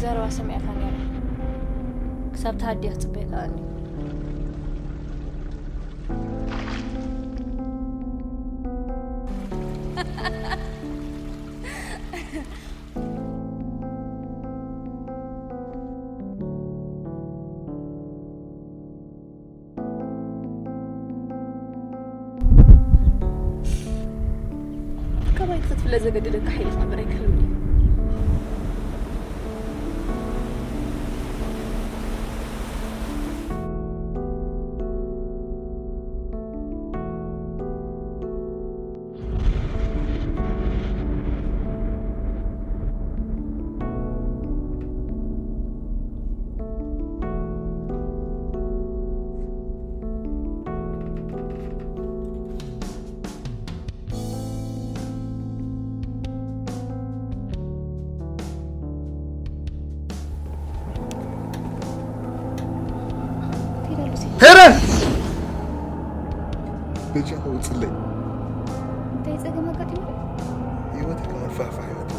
ዘረባ ሰሚዐካ ነይረ። ክሳብ ተሃድየ ክጽበየካ እኒ። ካባይ ክትፍለ ዘገድደካ ሓይሊ ክነብር ኣይክእልን እዩ። ሄረን! በጃ ውፅለይ። እንታይ ጸገም ኣጋጢሙ? ህይወት ከመፋሕፋሕ ህይወት።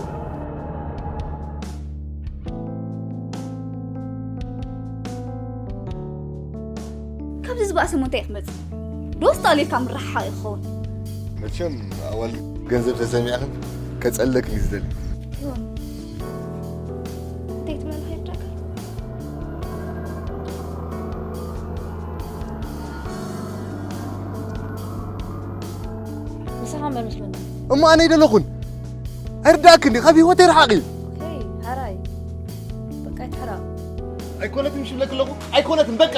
ካብዚ ዝበኣሰ እሞ እንታይ ክትመጽእ? ዶስ ጠቕሊልካ ምርሕሓቕ እዩ ክኸውን። መቸም ኣዋል ገንዘብ ተሰሚዕኽን ከጸለክን እዩ ዝደሊ። ይኹን። እንታይ ትብል ኣለኻ ይርዳእካ? ንስኻ እምበር ምስሉና። እሞ ኣነ ኣይደለኹን። ኣይርዳእክን ድዩ? ካብ ህይወተይ ርሓቒ። ኦኬ፣ ሓራይ። በቃ ኣይትሕረቕ። ኣይኮነትን ምሽ ብለክ ኣለኹ። ኣይኮነትን በቃ።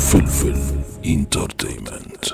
ፍልፍል ኢንተርቴይመንት።